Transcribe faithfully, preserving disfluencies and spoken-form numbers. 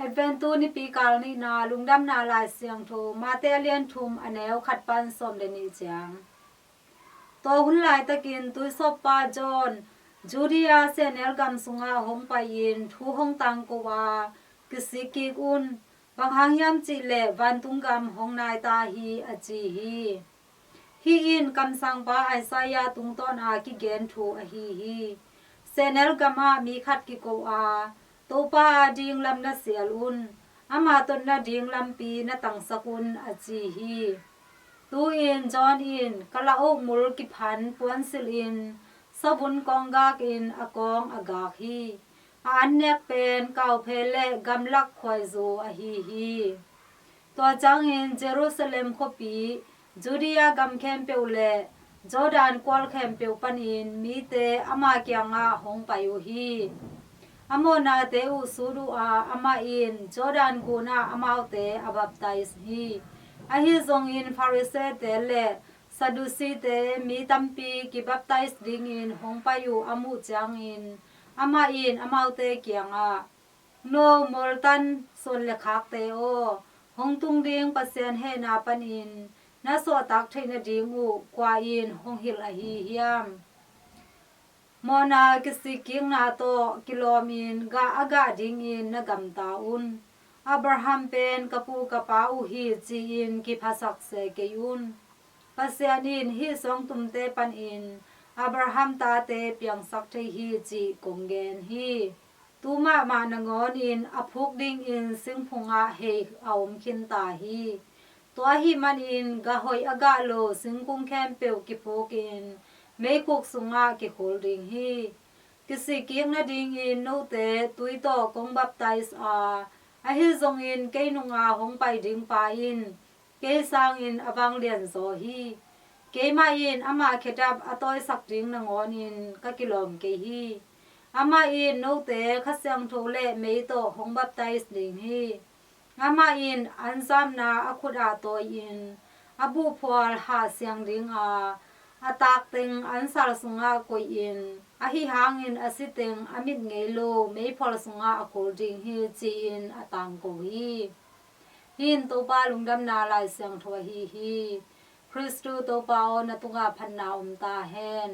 Advent tu nipi kal nihna lungdamna Lai Siangtho, Mate a lian thum, a neu khat pan sawm le nih ciang. Tua hun laitakin tuisawppa John Judea sehnel gam sungah hong pai-in thu hong tangko a, kisik kik un, bang hang hiam cih leh vantung gam hong nai ta hi, a ci hi. Hih in kamsangpa Isaiah tungtawn a kigen thu ahi hi. Sehnel gamah mi khat kiko a, Topa a ding lam na sial un, ama totna ding lampi na tangsak un, a ci hi. Tu-in John in kala-ok mul kiphan puansilh in savun kawng gak in a kawng a gak hi. A annek pen kauphe le gamlak khuaizu ahi hi. Tua ciangin Jerusalem khuapi, Judea gam khempeuh le Jordan kual khempeuh panin mite ama kiangah hong pai uh hi. A mawhnate uh sut uh a, amah in Jordan gunah amaute a baptize hi. Ahi zongin Pharisee-te le Sadducee-te mi tampi kibaptize dingin hong pai uh a muh ciangin amah in amaute kiangah, "No moltan suan le khakte aw, hong tung ding Pasian hehna panin na suahtak theih nading uh kua in hong hilh ahi hiam? Mawhna kisikkikna tawh kilawmin gah a gah dingin na gamta un. Abraham pen ka pu ka pa uh hi, ci-in kiphasak se kei un. Pasian in hih suangtumte panin Abraham tate piangsak thei hi, cih kong gen hi. Tu mahmah nangawnin a phuk dingin singphungah hei a om khinta hi. Tua ahih manin gah hoih a gah lo singkung khempeuh kiphukin meikuk sungah kikhul ding hi. Kisikkik nadingin note tui tawh kong baptize a, ahi zongin kei nunga hong pai dingpa in kei sangin a vanglianzaw hi. Keimah in ama khedap a tawisak ding nangawnin ka kilawm kei hi. Amah in note Kha Siangtho le mei tawh hong baptize ding hi. Amah in anzamna a khutah tawi-in, a buhphual hah siang dinga, a takteng ansal sungah koihin, ahi hangin a siteng a mit ngei lo meiphual sungah a khul ding hi, ci-in a tangko hi. Hih in Topa lungdamna Lai Siangtho ahi hi. Khristu Topa aw, na tungah phatna om ta hen.